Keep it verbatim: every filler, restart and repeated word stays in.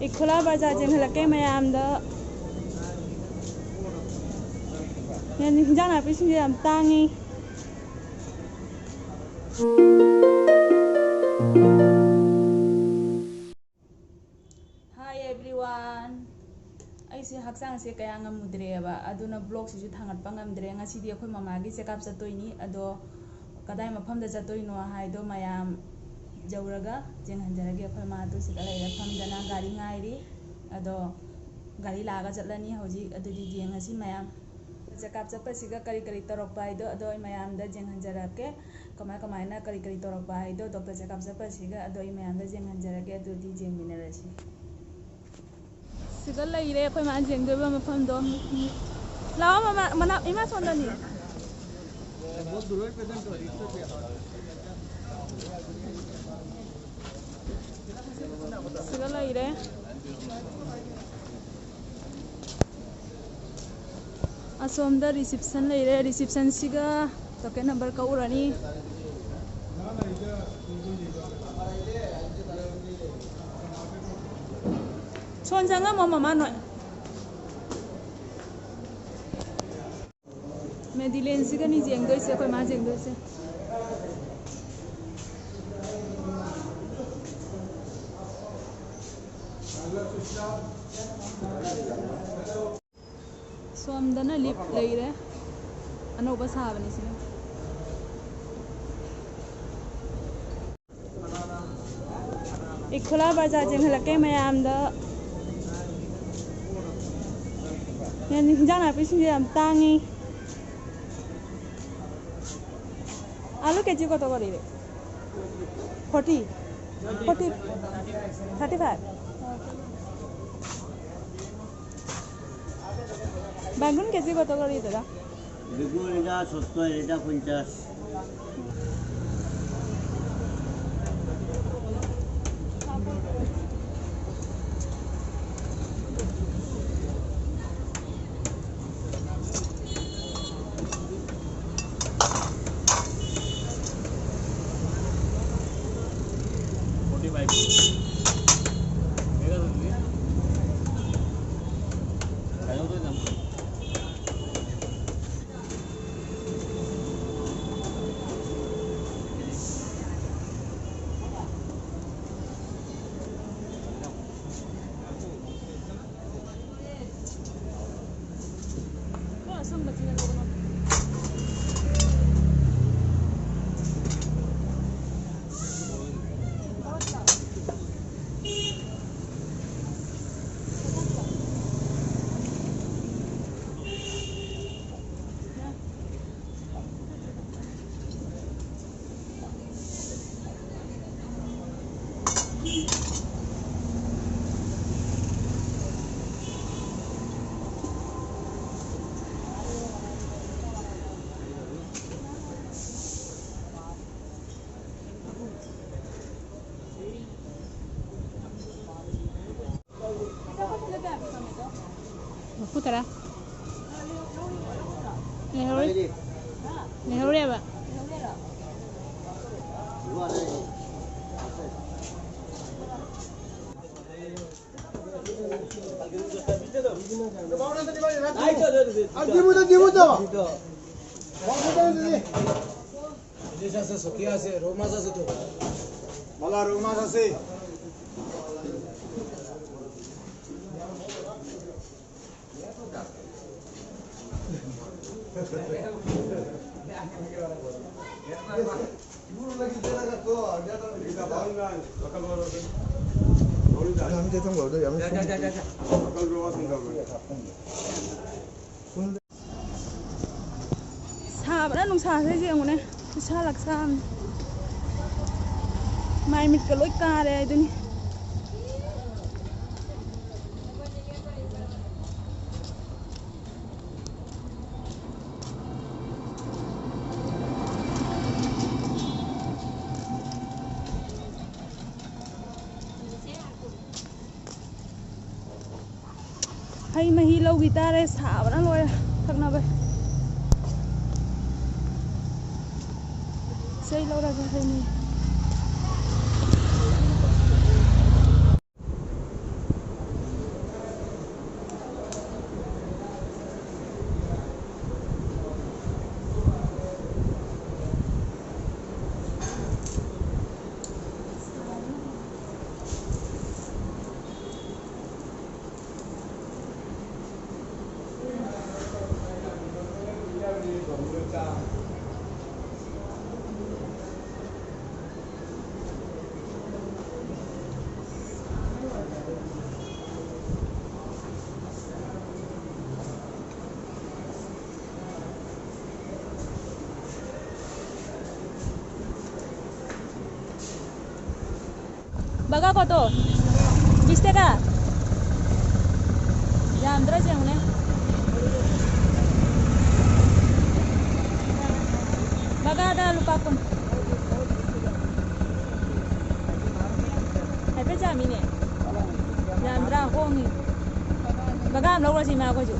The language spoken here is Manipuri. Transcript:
ꯏꯈꯨꯂꯥ ꯕꯖꯥꯔ ꯆꯦꯟꯈꯠꯂꯛꯀꯦ ꯃꯌꯥꯝꯗ꯫ ꯌꯥꯝ, ꯍꯤꯟꯖꯥꯡ ꯅꯥꯄꯤꯁꯤꯡꯁꯦ ꯌꯥꯝ ꯇꯥꯡꯉꯤ꯫ Hi everyone, ꯑꯩꯁꯦ ꯍꯛꯆꯥꯡꯁꯦ ꯀꯌꯥ ꯉꯝꯃꯨꯗ꯭ꯔꯦꯕ, ꯑꯗꯨꯅ vlogꯁꯤꯁꯨ ꯊꯥꯡꯒꯠꯄ ꯉꯝꯗ꯭ꯔꯦ꯫ ꯉꯁꯤꯗꯤ ꯑꯩꯈꯣꯏ ꯃꯃꯥꯒꯤ check up ꯆꯠꯇꯣꯏꯅꯤ, ꯑꯗꯣ ꯀꯗꯥꯏ ꯃꯐꯝꯗ ꯆꯠꯇꯣꯏꯅꯣ ꯍꯥꯏꯗꯣ ꯃꯌꯥꯝ ꯌꯧꯔꯒ ꯌꯦꯡꯍꯟꯖꯔꯒꯦ꯫ ꯑꯩꯈꯣꯏ ꯃꯥꯗꯣ ꯁꯤꯗ ꯂꯩꯔꯦ ꯐꯝꯗꯅ, ꯒꯥꯔꯤ ꯉꯥꯏꯔꯤ꯫ ꯑꯗꯣ ꯒꯥꯔꯤ ꯂꯥꯛꯑꯒ ꯆꯠꯂꯅꯤ ꯍꯧꯖꯤꯛ꯫ ꯑꯗꯨꯗꯤ ꯌꯦꯡꯉꯁꯤ ꯃꯌꯥꯝ꯫ Check up ꯆꯠꯄꯁꯤꯒ ꯀꯔꯤ ꯀꯔꯤ ꯇꯧꯔꯛꯄ ꯍꯥꯏꯗꯣ ꯑꯗꯣ ꯑꯩ ꯃꯌꯥꯝꯗ ꯌꯦꯡꯍꯟꯖꯔꯛꯀꯦ꯫ ꯀꯃꯥꯏ ꯀꯃꯥꯏꯅ ꯀꯔꯤ ꯀꯔꯤ ꯇꯧꯔꯛꯄ ꯍꯥꯏꯗꯣ doctor check up ꯆꯠꯄꯁꯤꯒ ꯑꯗꯣ ꯑꯩ ꯃꯌꯥꯝꯗ ꯌꯦꯡꯍꯟꯖꯔꯛꯀꯦ꯫ ꯑꯗꯨꯗꯤ ꯌꯦꯡꯃꯤꯟꯅꯔꯁꯤ꯫ ꯁꯤꯗ ꯂꯩꯔꯦ ꯑꯩꯈꯣꯏ ꯃꯥꯅ ꯌꯦꯡꯗꯣꯏꯕ ꯃꯐꯝꯗꯣ꯫ ꯂꯥꯛꯑꯣ ꯃꯃꯥ, ꯃꯅꯥ-, ꯏꯃꯥ ꯁꯣꯝꯗꯅꯤ꯫ ꯁꯤꯗ ꯂꯩꯔꯦ꯫ ꯑꯁꯣꯝꯗ reception ꯂꯩꯔꯦ꯫ Receptionꯁꯤꯒ docket number ꯀꯛꯎꯔꯅꯤ꯫ ꯁꯣꯝ ꯆꯪꯉꯝꯃꯣ ꯃꯃꯥ ꯅꯣꯏ꯫ ꯃꯦꯗꯤꯂꯦꯟꯁꯤꯒꯅꯤ ꯌꯦꯡꯗꯣꯏꯁꯦ, ꯑꯩꯈꯣꯏ ꯃꯥ ꯌꯦꯡꯗꯣꯏꯁꯦ꯫ ꯁꯣꯝꯗꯅ lift ꯂꯩꯔꯦ, ꯑꯅꯧꯕ ꯁꯥꯕꯅꯤ ꯁꯤꯅ꯫ ꯏꯈꯨꯂꯥ ꯕꯖꯥꯔ ꯆꯦꯟꯈꯠꯂꯛꯀꯦ ꯃꯌꯥꯝꯗ꯫ ꯌꯥꯝ, ꯍꯤꯟꯖꯥꯡ ꯅꯥꯄꯤꯁꯤꯡꯁꯦ ꯌꯥꯝ ꯇꯥꯡꯉꯤ꯫ আলু কেজি কত করে রে? Forty? Forty? Thirty five? বেগুন কেজি কত করে দাদা? বেগুন এটা সত্তর, এটা পঞ্চাশ। Forty five. ꯇꯔꯥ꯫ ꯂꯩꯍꯧꯔꯤ꯫ ꯂꯩꯍꯧꯔꯦꯕ꯫ ইলিশ আছে, সকিয়া আছে, রৌ মাছ আছে তো। বালা রৌ মাছ আছে। ꯁꯥꯕꯅ ꯅꯨꯡꯁꯥꯁꯦ ꯌꯦꯡꯉꯨꯅꯦ, ꯈꯨꯠꯁꯥ ꯂꯛꯁꯥ ꯑꯃꯅꯤ꯫ ꯃꯥꯏ ꯃꯤꯠꯀ ꯂꯣꯏ ꯀꯥꯔꯦ ꯍꯥꯏꯗꯨꯅꯤ꯫ ꯍꯩ ꯃꯍꯤ ꯂꯧꯈꯤ ꯇꯥꯔꯦ, ꯁꯥꯕꯅ ꯂꯣꯏꯔꯦ ꯊꯛꯅꯕ꯫ ꯏꯁꯩ ꯂꯧꯔꯒ ꯍꯩ ꯃꯍꯤ꯫ ꯕꯒꯥ ꯀꯣꯇꯣ? ꯕꯤꯁ ꯇꯥꯀꯥ? ꯌꯥꯝꯗ꯭ꯔꯥ ꯌꯦꯡꯉꯨꯅꯦ꯫ ꯕꯒꯥꯗ ꯂꯨꯄꯥ ꯀꯨꯟ꯫ ꯍꯥꯏꯐꯦꯠ ꯌꯥꯝꯃꯤꯅꯦ꯫ ꯌꯥꯝꯗ꯭ꯔꯥ? ꯍꯣꯡꯉꯤ꯫ ꯕꯒꯥ ꯑꯃ ꯂꯧꯔꯁꯤ ꯏꯃꯥ ꯑꯩꯈꯣꯏꯁꯨ꯫